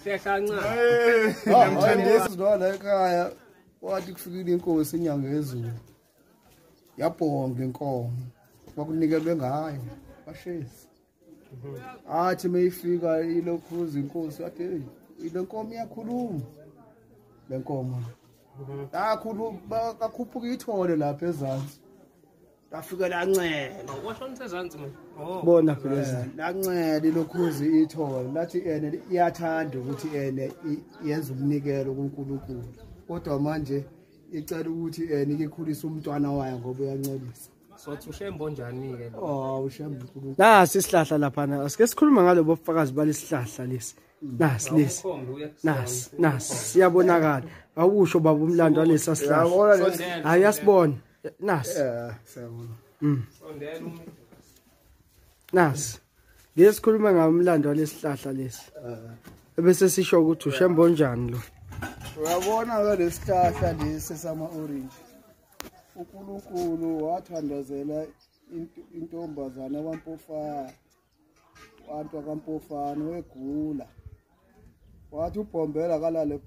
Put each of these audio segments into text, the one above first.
Siyahlanca. La ekhaya wathi kufikile inkosi inyanga yezulu. Yabhonga inkomo. Kwakunikelwe ngayo. Bashezi. Athi mayifika ilokhuza inkosi wathi hey, le nkomo iyakhuluma. Le nkomo. Yakhuluma kakhuphuka ithole lapha ezansi. Lafika lancela. Washonisa ezansi manje. Oh. Bona phela. Lancela ilokhuza ithole. Lathi ene iyathanda ukuthi ene yenza umnikelo kuNkulunkulu. Kodwa manje icela ukuthi ene ikhulise umntwana wayo ngoba uyancelisa. Sothi uShembe onjani ke? Oh, uShembe uNkulunkulu. Nasi isihlahla laphana. Asike sikhuluma ngalobo bufakazi balesihlahla lesi. Nasi lesi. Nasi, nasi siyabonakala. Awusho baba umlando walesa sihlahla. Hayi yasibona. Nasi. Siyabona. Nasi. Ngeke sikhuluma ngomlando walesihlahla lesi. Ebese sisho ukuthi uShembe onjani lo. Uyabona ke lesihlahla lesi sama orange. uNkulunkulu wathandazela intombazana kwaMpofana. Abantu akaMpofana wegula. Wathi ubhombela kalale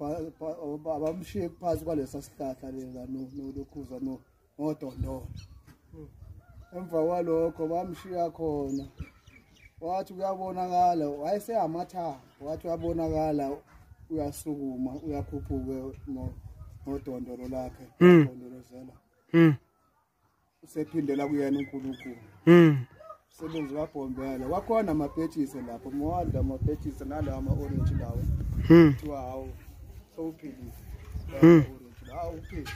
abamshiye phansi kwalesa sihlahla leza nolokhuza nodondolo. Emva kwalokho bamshiya khona. Wathi uyabonakala wayeseyamathambo, wathi uyabonakala uyasukuma uyakhuphuka nodondolo lakhe dondolozela. Usephindela kuyena uNkulunkulu. Sebenzi wabhombela wakhona amapetshisi lapho mowadla amapetshisi nalawa ama-orange lawo. Kuthiwa hawu sowuphilile. Orange lawo uphilile.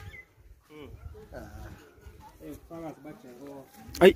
Ubufakazi baJehova. Ayi.